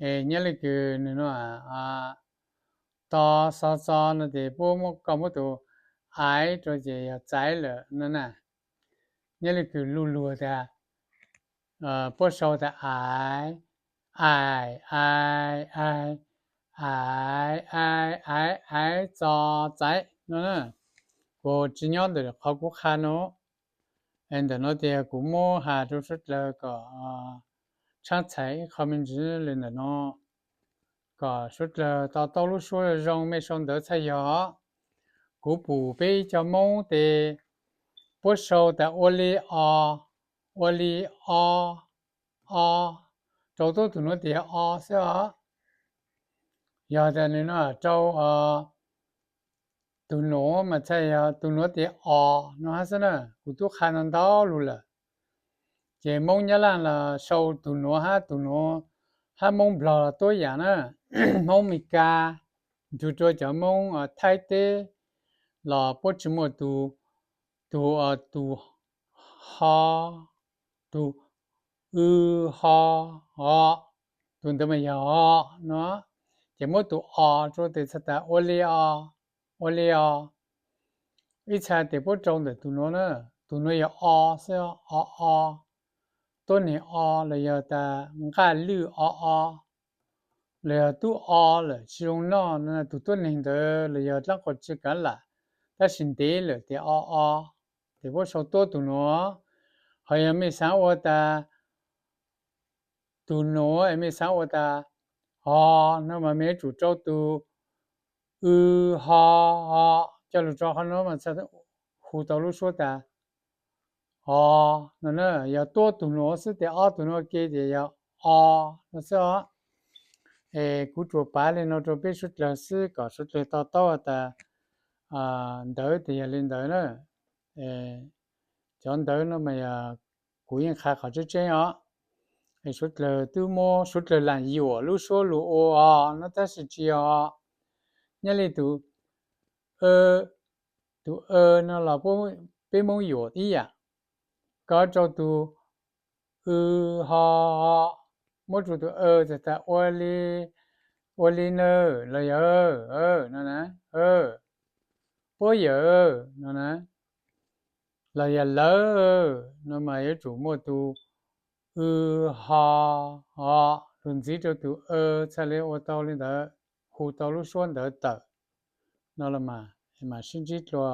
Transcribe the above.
Nyob li kws nws no, to xo txo no ces puab muab, koj muab tus aiv rau ces yog txaiv lawm no na. Nyob li kws luag luag tas, puab sau tas aiv, aiv, aiv, aiv, aiv, aiv, aiv, aiv, txo, txaiv no na. Kuv tsis nyob ntawm qhov kuv qha no. Ntawm no tias kuv muab has rau suav dlawg kom tshaab txhais ib qho me ntsis li ntawm no, kom suav dlawg to taub lub suab zoo, mej sau ntawv txhaj yog. Kuv pum peb ib co Moob tes puab sau tas ua li o, ua li o, o, rau tuab tug nuav tias yog o xwb os. Yog tas nws no rau tug nuav mas txhaj yog tug nuav tias o no hab xwb na. Kuv tub qha ntau ntau lug lawm. Ces Moob Nyab Laj los sau tug nuav hab tug nuav, hab Moob Nplog los tuab yaam na. Hmoob Mes Kas, txug rua cov Moob Thaib teb los puab tsis muaj tug, tug, tug ho, tug w ho, o, tug ntawd mas yog o no. Ces muab tug o rua tes txhais tas ua li o, ua li o. Ib txha tes puab rau ntawm tug nuav na, tug nuav yog o xwb, o o, tuab neeg o los yog tas nqaj lwj o o, los yog tub o lawm tsis zoo noj no, tug tuab neeg ntawd los yog dlaab qhov tsi kav lam, tab sis ntev lawm tes o o, tes puab sau tuab tug nuav. Ho yog mej xaav ua tas tug nuav es mej xaav ua tas o no mas mej yuav tsum rau tug w ho, o, coj lug rau qhov nuav mas txhaj hu tau lub suab tas o no na. Yog tuab tug nuav xwb tes ob tug nuav ke tes yog o no xwb os. Es kuv tsuas pav li no rau peb suav dlawg xwb kom suav dlawg to taub tas ntawv tes yog li ntawd na. Cov ntawv no mas yog kuv yeej qha qhov tseeb tseeb os. Es suav dlawg twb muab suav dlawg laam yuam lub suab lug ua os no tab sis tsis yog. Nyob li tus w, tus w no los peb Moob yuam ib yaam. Koj rau tug w ho, muab rua tus w txhais tas ua li nawb los yog no na, puab yawm no na, los yog lawv no mas yuav tsum muaj tus w ho, o, lug ntxiv rau tus w txhaj li ua tau li ntawd, hu tau lub suab ntawd tawm no los mas. Mam sib ntsib dlua.